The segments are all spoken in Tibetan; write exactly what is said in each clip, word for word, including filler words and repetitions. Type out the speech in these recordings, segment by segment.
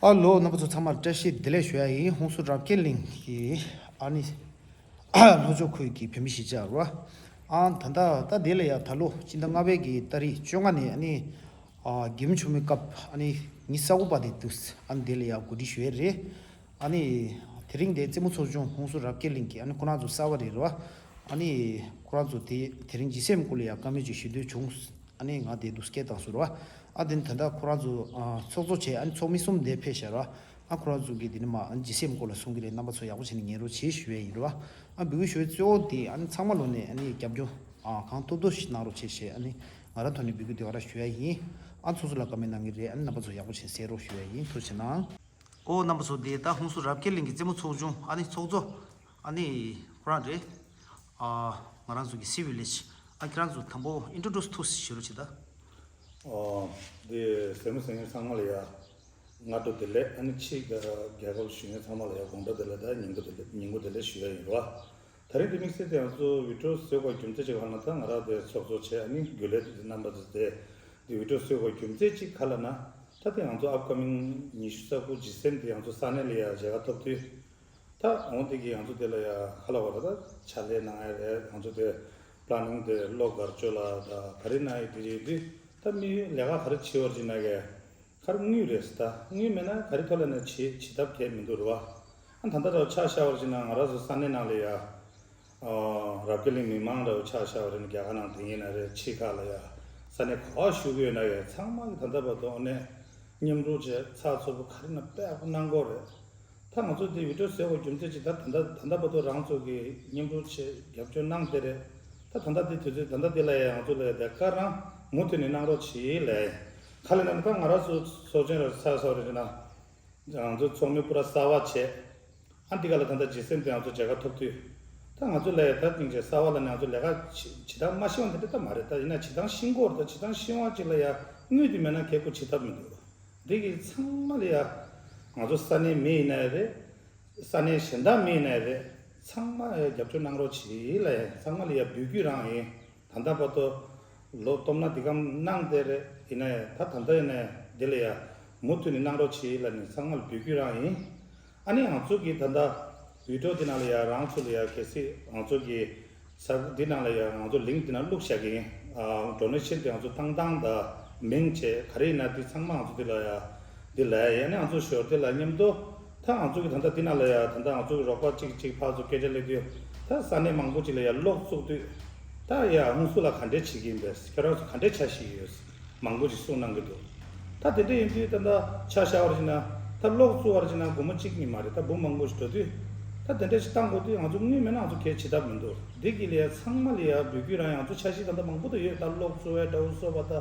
ཨ་ལོ། རྣམ་པ་ཚོ་ཚང་མར་བཀྲ་ཤིས་བདེ་ལེགས་ཞུ་ཡ་ཡིན། ཧུན་སུར་རབ་རྒྱས་གླིང་གི་ཨ་ནི་ལྷོ་ཕྱོགས་ཁུལ་གྱི་བོད་མི་གཞིས་ཆགས་རེད་བ། ཨ་ད་ལྟ་ད་དེ་ལ་ཡ་ད་ལོ་སྤྱི་ཟླ་ལྔ་པའི་གི་ཏ་རིག་བཅོ་ལྔ་ནས་ཨ་ནི་ཨ་དགེ་འཕེལ་མཆོག་མའི་སྐབས་ཨ་ནི་ཉི་ཤུ་རྩ་དགུ་པ་དེ་དུས་ཨ་ནི་དེ་ལ་ཡ་གོ་སྒྲིག་ཞུ་ཡ་རེད། ཨ་ནི་དེ་རིང་དེ་རྩེད་མོ་ཚོགས་ཆུང་ཧུན་སུར་རབ་རྒྱས་གླིང་གི་ཨ་ནི་ཁོ་རང་ཚོ་གསར་པ་རེད་རེད་བ། ཨ་ནི་ཁོ་རང་ཚོ་དེ་དེ་རིང་ཇི་སི་ཨེམ་སྐོར་ལ་ཡ་བཀའ་མོལ་ཅིག་ཞུ་འདོད་བྱུང་། ཨ་ནི་ང་དེ་དུས་སྐད་བཏང་སོང་རེད་བ། ཨ་དེ་ནི་ད་ལྟ་ཁོ་རང་ཚོ་ཨ་ཚོགས་གཙོ་བྱས་ཨ་ནི་ཚོགས་མི་གསུམ་དེ་ཕེབས་ཤག་རེད་བ། ཨ་ཁོ་རང་ཚོ་གིས་དེ་ནི་མ་ཨ་ནི་ཇི་སི་ཨེམ་སྐོར་ལ་གསུང་གི་རེད། རྣམ་པ་ཚོ་ཡག་པོ་བྱས་ནས་ཉན་རོགས་བྱེད་ཞུ་ཡས་ཡིན་རེད་བ། ཨ་འབོད་སྐུལ་ཞུ་བའི་གཙོ་བོ་དེ་ཨ་ནི་ཚང་མ་ལོ་ནས་ཨ་ནི་རྒྱབ་སྐྱོར་ཨ་གང་ཐུབ་ཐུབ་ཞིག་གནང་རོགས་བྱེད་ཞེས་ཨ་ནི་ང་རང་ཐོག་ནས་འབོད་སྐུལ་དེ་ག་རང་ཞུ་ཡ་ཡིན། ཨ་ཚོགས་གཙོ་ལགས་བཀའ་མོལ་གནང་གི་རེད། ཨ་ནི་རྣམ་པ་ཚོ་ཡག་པོ་བྱས་གསན་རོགས་ཞུ་ཡ་ཡིན། ཐུགས་རྗེ་གནང་། ཨོ་རྣམ་པ་ཚོ། དེ་ད་ཧུན་སུར་རབ་རྒྱས་གླིང་གི་རྩེད་མོ་ཚོགས་ཆུང་ཨ་ནི་ཚོགས་གཙོ་ཨ་ནི་ཁོ་རང་རེད། ཨ་ང་རང་ཚོ་གི་སི་ཝི་ལེ་ཇི། ཨ་ཁྱེད་རང་ཚོ་དང་པོ་ཨིན་ཊྲོ་ཌུ་སི་ཐུགས་ཞུ་རོགས་བྱེད་ད། ཨོ་དེ་ཟེར་མོ་ཟེར་མཁན་ཚང་མ་ལ་ཡ་སྔ་དྲོ་བདེ་ལེགས། ཨ་ནི་ཕྱི་རྒྱལ་ཁབ་བཞུགས་མཁན་ཚང་མ་ལ་ཡ་དགོང་དྲོ་བདེ་ལེགས་དང་ཉིན་གུང་བདེ་ལེགས་ཉིན་གུང་བདེ་ལེགས་ཞུ་ཡ་ཡིན་རོ། ད་རིང་དེ་དམིགས་བསལ་དེ་ང་ཚོ་བི་ཌི་ཡོ་བཟོས་དགོས་རྒྱུ་མཚན་ཅིག་གང་ལ་ད་ང་རང་དེ་ཚོགས་གཙོ་བྱས་ཨ་ནི་རྒྱུན་ལས་དེ་རྣམ་པ་ཚོ་དེ་དེ་བི་ཌི་ཡོ་བཟོས་དགོས་རྒྱུ་མཚན་ཅིག་ག་ལ་ན། ད་དེ་ང་ཚོ་ཨབ་ཀ་མིང་ཉི་ཤུ་རྩ་དགུ་ཇི་སི་ཨེམ་དེ་ང་ཚོ་ས་གནས་ལ་ཡ་མཇལ་ཁ་ཐོབ་དུས། ད་འོང་དེ་གི་ང་ཚོ་དེ་ལ་ཡ་ག་ལ་བ་ལ་ད་ཕྱག་ལས་གནང་ཡ་རེད། ང་ཚོ་དེ་པི་ལེ་ནིང་དེ་གློག་གར་སྤྱོད་ལ་ད་ག་རེ་གནང་ཡ་དེ་རེད་དུས། ད་མི་ལས་ཀ་ག་རེ་བྱེད་བར་ཅིག་ན་གས། ག་རེ་དངུལ་རེད་ཟེར། ད་དངུལ་མེད་ན་ག་རེ་ཐོག་ལ་ནས་བྱེད་བྱེད་ཐབས་གས་མི་འདུག་རེད་བ། ཨ་ད་ལྟ་ར་ཆ་བཞག་པར་བྱས་ན་ང་རང་ཚོ་ས་གནས་ནང་ལ་ཡ། ཨ་རབ་རྒྱས་གླིང་མི་མང་འདྲ་བོ་ཆ་བཞག་པར་ནི་རྒྱ་གར་ནང་དེ་ཡིན་ན་རེད། ཕྱི་ཁག་ལ་ཡ་ས་གནས་ག་པར་བཞུགས་ཡོད་ན་ཡ་ཚང་མ་གི་ད་ལྟ་བར་དུ་ཨ་ནས་མཉམ་རུབ་བྱས་ཚགས་ཚུད་པོ་ག་རེ་ན་དཔེ་ཡག་པོ་གནང་གི་ཡོད་རེད། ད་ང་ཚོ་འདི་བི་ཌི་ཡོ་བཟོས་པའི་རྒྱུ་མཚན་ཅིག་ད་ད་ལྟ་ད་ལྟ་བར་དུ་རང་ཚོ་གི་མཉམ་རུབ་བྱས་རྒྱབ་སྐྱོར་གནང་བསྡད་རེད། ད་ད་ལྟ་འདི་དུས་ཚོད་ད་ལྟ་འདི་ལ་ཡ་ང་ཚོ་ལ་ཡ་དེ་ག་རང་མུ་མཐུད་ནས་གནང་རོགས་བྱེད་ལས། ག་ལ་ན་ད་ང་རང་ཚོ་ཚོགས་ཆེན་ར་ཚ་ཚ་རེད་ན། ང་ཚོ་ཚོགས་མི་པུ་ར་གསར་པ་བྱས། ཨ་འདི་ག་ལ་ད་ལྟ་ཇི་སི་ཨེམ་དེ་ང་ཚོ་མཇལ་ཁ་ཐོབ་དུས། ད་ང་ཚོ་ལས་ད་སྙིང་རྗེ་གསར་པ་ལ་ནི་ང་ཚོ་ལས་ཀ་བྱེད་བྱེད་སྟངས་མ་ཤེས་པ་འདི་འདྲ་ད་མ་རེད། ད་ཡིན་ན་བྱེད་སྟངས་ཤེས་ཀྱི་ཡོད་རེད། ད་བྱེད་སྟངས་ཤེས་པ་ཅིག་ལ་ཡ་དངུལ་དེ་མེད་ན་གལ་ཁུ་བྱེད་ཐབས་མི་འདུག་འདི་གི་ཚང་མ་ལ་ཡ་ང་ཚོ་ས་གནས་མི་ཡིན་ན་ཡང་རེད། ས་གནས་གཞན་དག་མི་ཡིན་ན་ཡང་རེད། ཚང་མ་ཡ་རྒྱབ་སྐྱོར་གནང་རོགས་བྱེད་ལ་ཡ་ཚང་མ་ལ་ཡ་འབོད་སྐུལ་རང་ཡིན། ད་ལྟ་བར་དུ་ལོ་སྟོང་ན་འདི་གམ་གནང་བསྡད་རེད། ཡིན་ན་ཡང་ད་ད་ལྟ་ཡིན་ན་ཡང་འདི་ལ་ཡ་མུ་མཐུད་ནས་གནང་རོགས་བྱེད་ལ་ནི་ཚང་མ་ལ་འབོད་སྐུལ་རང་ཡིན། ཨ་ནི་ང་ཚོ་གི་ད་ལྟ་བི་ཌི་ཡོ་འདི་ནང་ལ་ཡ་རང་ཚོ་ལ་ཡ་གལ་སྲིད་ང་ཚོ་གི་ས་འདི་ནང་ལ་ཡ་ང་ཚོ་ལིང་ཀི་འདི་ནང་བླུགས་བཞག་གི་ཡིན། ཨ་ཌོ་ནེ་ཤན་དེ་ང་ཚོ་བཏང་སྟངས་དང་མིང་བྱས་ག་རེ་ཡིན་ན་འདི་ཚང་མ་ང་ཚོ་འདི་ལ་ཡ་འདི་ལ་ཡ་ཡ་ནི་ང་ཚོ་ཞོར་དེ་ལ་མཉམ་དུ་ད་ང་ཚོ་གི་ད་ལྟ་འདི་ནང་ལ་ཡ་ད་ལྟ་ང་ཚོ་གི་རོགས་པ་གཅིག་གཅིག་ཕར་ཚུར་སྐད་ཆ་སླེབས་དུས་ད་ས་གནས་མང་པོ་ཅིག་ལ་ཡ་གློག་བཙུགས་དུས་ད་ཡ་ཧུན་སུར་ལ་ག་འདྲས་བྱེད་ཀྱི་ཡིན་པས། ཁྱོད་རང་ཚོ་ག་འདྲས་འཆར་གཞི་ཡོད། མང་པོ་ཞིག་གསུངས་གནང་གི་འདུག་ད་དེ་འདྲ་ཡིན་དུས་ད་ལྟ་ཆ་བཞག་པར་བྱས་ན་ད་གློག་བཙུགས་པར་བྱས་ན་སྒོར་མོ་གཅིག་གཉིས་མ་རེད། ད་འབུམ་མང་པོ་ཞིག་འགྲོ་དུས་ད་དེ་འདྲ་ཞིག་བཏང་དགོས་དུས་ང་ཚོ་དངུལ་མེད་ན་ང་ཚོ་གལ་བྱེད་ཐབས་མི་འདུག་འདི་གི་ལས་ཚང་མ་ལ་ཡ་འབོད་སྐུལ་རང་ཡང་ཚོ་འཆར་གཞི་ད་ལྟ་མང་པོ་ད་ཡོད། ད་གློག་བཙུགས་པའི་འདྲ་བོ་བཟོ་བ་ད་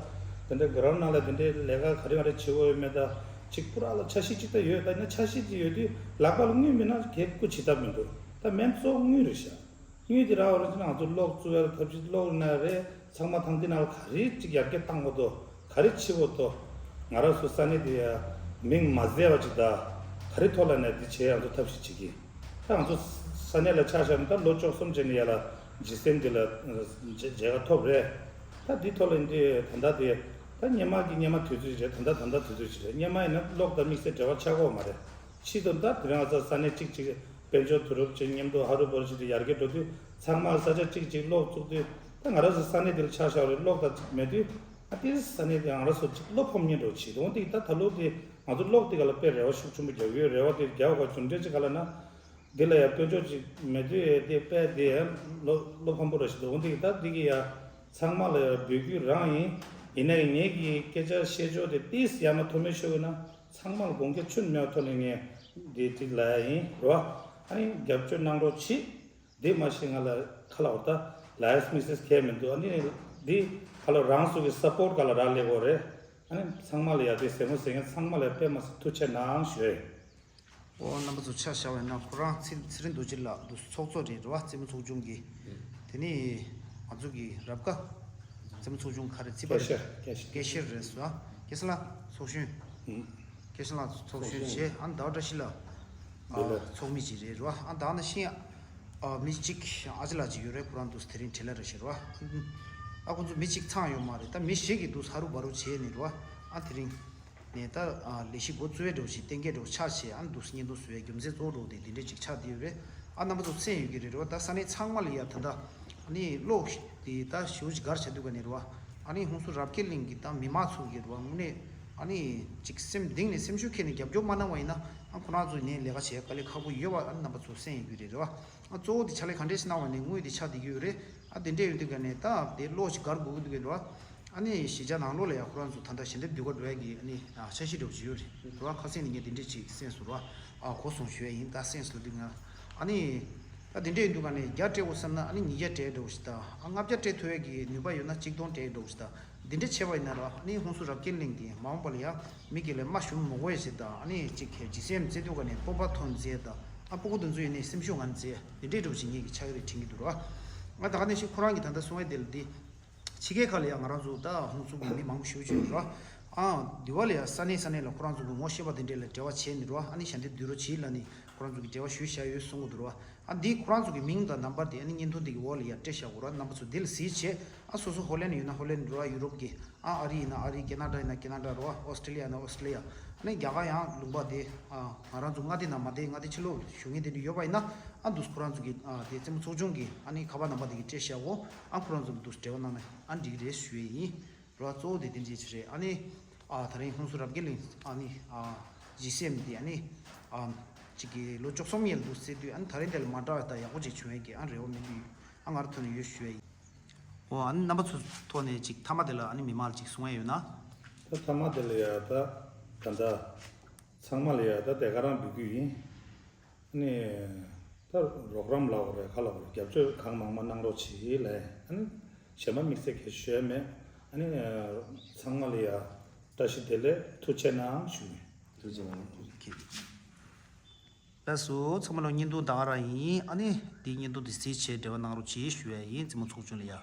དེ་འདྲ་ག་རང་ནང་ལ་དེ་འདྲའི་ལས་ཀ་ག་རེ་ག་རེ་བྱེད་དགོས་ཡོད་མེད་ད་གཅིག་པུ་ར་ལ་འཆར་གཞི་གཅིག་ད་ཡོད། ད་ཡིན་ན་འཆར་གཞི་དེ་ཡོད་དུས་ལག་པ་ལ་དངུལ་མེད་ན་གལ་སྐུ་བྱེད་ཐབས་མི་འདུག་ད་མེན་གཙོ་བོ་དངུལ་རེད་ཤག་དངུལ་དེ་རག་པ་རེད་ཅེ་ན་ང་ཚོ་གློག་བཙུགས་ཡ་ཐབས་ཤེས་གློག་ན་རེད། ཚང་མ་ཐང་འདི་ནང་ལ་ག་རེ་གཅིག་ཡར་རྒྱས་བཏང་དགོས་དོ། ག་རེ་བྱེད་དགོས་དོ། ང་རང་ཚོ་ས་གནས་དེ་ཡ་མིང་མ་བཟོས་པ་ཅིག་ད་ག་རེ་ཐོག་ལ་ནས་འདི་བྱེད་ཡ་ང་ཚོ་ཐབས་ཤེས་བྱེད་ཀྱི། ད་ང་ཚོ་ས་གནས་ལ་ཆ་བཞག་ན་ད་ལོ་བཅུ་གསུམ་རྗེས་ནས་ཡ་ལ་ཇི་སི་ཨེམ་འདི་ལ་མཇལ་ཁ་ཐོབ་རེད། ད་འདི་ཐོག་ལ་འདི་ད་ལྟ་དེ་ད་སྔོན་མ་གི་སྔོན་མ་དུས་ཚོད་ཅིག་རེད། ད་ལྟ་ད་ལྟ་དུས་ཚོད་ཅིག་རེད། སྔོན་མ་ཡིན་ན་གློག་དང་དམིགས་བསལ་འབྲེལ་བ་ཆགས་ཀྱི་ཡོད་མ་རེད། ཕྱིས་སུ་ད་དེ་རིང་ང་ཚོ་ས་གནས་གཅིག་གཅིག་དཔལ་འབྱོར་བསྡུ་རུབ་ཅིག་མཉམ་དུ་ཧ་རུ་བོ་རུ་ཅིག་ཏུ་ཡར་རྒྱས་འགྲོ་དུས་ཚང་མ་ས་ཆ་གཅིག་གཅིག་གློག་བཙུགས་དུས་ད་ང་རང་ཚོ་ས་གནས་འདིར་ཆ་བཞག་རེད། གློག་དང་མེད་དུས་ད་དེ་ས་གནས་དེ་ང་རང་ཚོ་གཅིག་བློ་ཕམ་ཉེན་འགྲོ་བྱེད་དོན་དེ་ད་ད་ལོ་དེ་ང་ཚོ་གློག་དེ་ག་ལ་དཔེ་རེ་བ་ཤུགས་ཆེན་པོ་རྒྱག་ཡོད། རེ་བ་དེ་རྒྱག་དགོས་རྒྱུ་འབྲས་ཅིག་ག་ལ་ན་འདི་ལ་ཡང་དཔལ་འབྱོར་ཅིག་མེད་དུས་དེ་དཔེ་དེ་བློ་བློ་ཕམ་པོ་ར་ཞིག་འདུག་འོན་ཏེ་ད་འདི་གི་ཡ་ཚང་མ་ལ་ཡ་འབོད་སྐུལ་རང་ཡིན། ཡིན་ནའི་ངེད་ཀྱི་སྐད་ཆ་བཤད་ཕྱོགས་དེ་ཏིས་ཡ་མ་མཐོ་དམན་ཤོད་ན་ཚང་མ་ལ་དགོངས་འགལ་ཆུན་མེད་ཐོག་ནས་ངས་འདི་ཅིག་ལ་ཡ་ཡིན་རོ། ཨ་ནི་རྒྱབ་སྐྱོར་གནང་རོགས་གྱིས། འདི་མ་གཞི་ང་ལ་ཁ་ལ་འོར་ད་ལ་ཡ་སི་མི་སེ་སི་ཁས་མི་འདུག་ཨ་ནི་འདི་ཁ་ལ་རང་སུ་གི་སཔོར་ཊི་ག་ལ་རག་ལས་གོ་རེད། ཨ་ནི་ཚང་མ་ལ་ཡ་དེ་ཟེར་མོ་ཟེར་མཁན་ཚང་མ་ལ་ཡ་དཔེ་མ་སྲིད་ཐུགས་རྗེ་གནང་ཞུ། ཨོ་རྣམ་པ་ཚོ་ཆ་བཞག་པ་ཡིན་ན་ཁོ་རང་ཚེ་ཚེ་རིང་རྡོ་རྗེ་ལགས་འདུག་ཚོགས་གཙོ་རེད་རེད་བ། རྩེད་མོ་ཚོགས་ཆུང་གི། དེ་ནི་ང་ཚོ་གི་རབ་དགའ་རྩེད་མོ་ཚོགས་ཆུང་ག་རེ་རྩིས་པ་རེད། སྐད་ཤེར་རེད་ཟེར་བ། སྐལ་བཟང་ལགས་ཚོགས་གཞོན། སྐལ་བཟང་ལགས་ཚོགས་གཞོན་བྱས་ཨ་ནི་ཟླ་བ་བཀྲ་ཤིས་ལགས་ཨ་ཚོགས་མི་ཅིག་རེད་རེད་བ། ཨ་ད་ནི་ཤིང་ཨ་མི་གཅིག་ཨ་ཅེ་ལགས་ཅིག་ཡོད་རེད། ཁོ་རང་འདུག་དེ་རིང་བྲེལ་ལ་རེད་ཤེར་བ། ཨ་ཁོ་ཚོ་མི་གཅིག་ཚང་ཡོད་མ་རེད། ད་མི་ཞིག་གིས་འདུག་ཧ་རུ་བ་རུ་བྱས་ནས་རེད་བ། ཨ་དེ་རིང་། ནས་ད་ལས་གཞི་འགོ་བཙུགས་ཡས་འདྲ་བོ་ཞིག་གཏན་འཁེལ་འདྲ་བོ་ཆགས་བྱས། ཨ་ནི་འདུག་སེ་བརྙན་ཐུང་བཟོ་ཡས་རྒྱུ་མཚན་གཙོ་བོ་འདྲ་བོ་དེ་འདི་འདྲས་ཅིག་ཆགས་བསྡད་ཡོད་རེད། ཨ་རྣམ་པ་ཚོ་གསན་ཡོད་ཀྱི་རེད། རེད་བ། ད་ས་གནས་ཚང་མ་ལ་ཡ་ད་ལྟ་ཨ་ནི་གློག་དེ་ད་ཞེ་པོ་ཅིག་འགག་ཆགས་དུས་ག་ནས་རེད་བ། ཨ་ནི་ཧུན་སུར་རབ་རྒྱས་གླིང་གི་ད་མི་མང་ཚོ་གི་རེད་བ། དངོས་གནས་ཨ་ནི་ཅིག་སེམས་གཏིང་ནས་སེམས་ཤུགས་འཁྱེར་ནས་རྒྱབ་སྐྱོར་མ་གནང་བ་ཡིན་ན། ཨ་ཁོ་རང་ཚོ་ནས་ལས་ཀ་བྱེད་ཡ་དཀའ་ལས་ཁག་པོ་ཡོད་པ་ཨ་ནི་རྣམ་པ་ཚོ་གསན་ཡོད་ཀྱི་རེད། རེད་བ། ཨ་གཙོ་བོ་དེ་ཕྱག་ལས་ག་འདྲས་ཤིག་གནང་བ་ནས་དངུལ་དེ་ཆགས་བསྡད་ཀྱི་ཡོད་རེད། ཨ་དེ་འདྲས་ཡོད་དུས་ག་ནས་ད་དེ་གློག་ཅིག་འགག་དགོས་ཀྱི་འདུག་གས། རེད་བ། ཨ་ནི་གཞིས་ཆགས་ནང་ལོགས་ལ་ཡ་ཁོ་རང་ཚོ་ད་ལྟ་ཞལ་འདེབས་བསྡུ་ག་འགྲོ་ཡ་གི་ཨ་ནི་ཨ་འཆར་གཞི་འདྲ་བོ་ཅིག་ཡོད་རེད། རེད་བ། ཁ་སང་ནས་ངས་དེ་འདྲས་ཅིག་གསན་སོང་། རེད་བ། ཨ་གོ་སོང་ཞུ་ཡ་ཡིན། ད་གསན་སོང་དུས་ང་ཨ་ནི་ད་དེ་འདྲས་ཡིན་དུས་ག་ནས་བརྒྱ་སྤྲད་དགོས་བསམ་ན་ཨ་ནི་ཉིས་བརྒྱ་སྤྲད་འདྲ་བོ་ཞིག་དང་། ཨ་ལྔ་བརྒྱ་སྤྲད་ཐུབ་ཡ་གི་ནུས་པ་ཡོད་ན་གཅིག་སྟོང་སྤྲད་འདྲ་བོ་ཞིག་དང་། འདི་འདྲས་བྱས་པ་ཡིན་ན། རེད་བ། ཨ་ནི་ཧུན་སུར་རབ་རྒྱས་གླིང་དེ་མ་འོངས་པ་ལ་ཡ་མི་སྒེར་ལ་མ་ཞུམ་མི་དགོས་ཡ་ཞིག་དང་། ཨ་ནི་གཅིག་གི་ཇི་སི་ཨེམ་བཙལ་དུས་ག་ནས་སྤོབས་པ་ཐོན་མཛད་དང་། ཨ་སྤུ་གུ་དེ་ཚོ་ཡིན་ནའི་སེམས་ཤུགས་ང་མཛད། དེ་འདྲས་འདྲ་བོ་ཞིག་ངེད་ཀྱི་ཕྱག་རེ་དྲན་གྱི་འདུག། རེད་བ། ང་ད་ག་ནས་ཤིག་ཁོ་རང་གི་ད་ལྟ་གསུང་ཡ་དེ་ལ་འདི། ཕྱི་རྒྱལ་ཁག་ལ་ཡང་ང་རང་ཚོ་ད་ཧུན་སུར་གྱི་མི་མང་པོ་ཞེ་པོ་ཅིག་ཡོད་རེད། ཨ་འདི་བ་ལ་ཡང་ས་གནས་ས་གནས་ལ་ཁོ་རང་ཚོ་གི་ངོ་ཤེས་པ་དེ་འདྲས་ལ་འབྲེལ་བ་བྱས་ནས། རེད་བ། ཨ་ནི་ཞལ་འདེབས་བསྡུ་རོགས་བྱེད་ལབ་ནས་ཁོ་རང་ཚོ་གི་འབྲེལ་བ་ཞུས་བཞག་ཡོད་གསུང་གི་འདུག། རེད་བ། ཨ་འདི་ཁོ་རང་ཚོ་གི་མིང་དང་ནམ་བར་དེ་ཨ་ནི་བརྙན་ཐུང་དེ་གི་འོག་ལ་ཡང་སྤྲད་བཞག་གོ། རེད་བ། རྣམ་པ་ཚོ་དེ་ལ་གཟིགས་བྱས། ཨ་སོ་སོ་ཧོ་ལན་ཡོད་ན་ཧོ་ལན། རེད་བ། ཡུ་རོབ་ཀྱི། ཨ་ཨ་རི་ཡིན་ན་ཨ་རི། ཁེ་ན་ཌ་ཡིན་ན་ཁེ་ན་ཌ། རེད་བ། ཨོ་སི་ཀྲི་ལི་ཡ་ཡིན་ན་ཨོ་སི་ཀྲི་ལི་ཡ། ཨ་ནི་རྒྱ་གར་ཡང་ལུང་པ་དེ། ཨ་ང་རང་ཚོ་མངའ་སྡེ་ནང་མ་བསྡད། མངའ་སྡེ་ཕྱི་ལོགས་བཞུགས་མཁན་དེ་འདྲ་ཡོད་པ་ཡིན་ན། ཨ་འདུག་སེ་ཁོ་རང་ཚོ་གི་ཨ་དེ་རྩེད་མོ་ཚོགས་ཆུང་གི་ཨ་ནི་ཁ་པར་ནམ་བར་དེ་གི་སྤྲད་བཞག་གོ། ཨ་ཁོ་རང་ཚོ་གི་འདུག་སེ་འབྲེལ་བ་གནང་ན་ཨ་འགྲིག་གི་རེད་ཞུ་ཡས་ཡིན། རེད་བ། གཙོ་བོ་དེ་དེ་འདྲས་ཅིག་རེད། ཨ་ནི་ཨ་ད་རིང་ཧུན་སུར་རབ་རྒྱས་གླིང་ཨ་ནི་ཨ་ཇི་སི་ཨེམ་དེ་ཨ་ནི་ཨ་ཅིག་གི་ལོ་བཅུ་གསུམ་ཡན་འདུག་སེ་དུས། ཨ་ནི་ད་རིང་དེ་ལ་མ་འདྲ་བ་ད་ཡག་པོ་ཅིག་བྱུང་ཡས་ཀྱི་ཨ་རེ་བ་མི་འདུག། ཨ་ང་རང་ཐོག་ནས་ཡོད་ཞུ་ཡས་ཡིན། འོ། ཨ་ནི་རྣམ་པ་ཚོ་ཐོག་ནས་ཅིག་མཐའ་མ་དེ་ལ་ཨ་ནི་མི་མང་ལ་ཅིག་གསུང་ཡས་ཡོད་ན། ད་མཐའ་མ་དེ་ལ་ཡ་ད་ད་ད་ཚང་མ་ལ་ཡ་ད་དེ་ག་རང་འབུལ་རྒྱུ་ཡིན། ཨ་ནི་ད་རོགས་རམ་ལབ་དགོས་རེད། ག་ལབ་དགོས་རེད། རྒྱབ་སྐྱོར་གང་མང་མང་གནང་རོགས་གྱིས་ལབ། ཨ་ནི་གཞན་པ་དམིགས་བསལ་གྱི་ཞུ་ཡས་མེད། ཨ་ནི་ཚང་མ་ལ་ཡ་བཀྲ་ཤིས་བདེ་ལེགས། ཐུགས་རྗེ་གནང་ཞུ་ཡིན། ཐུགས་རྗེ་གནང་། ལགས་སོ། ཚང་མ་ལ་བརྙན་ཐུང་ད་ག་རང་ཡིན། ཨ་ནི་འདིའི་བརྙན་ཐུང་འདི་གཟིགས་བྱས་འབྲེལ་བ་གནང་རོགས་གྱིས་ཞུ་ཡས་ཡིན། རྩེད་མོ་ཚོགས་ཆུང་ལ་ཡ།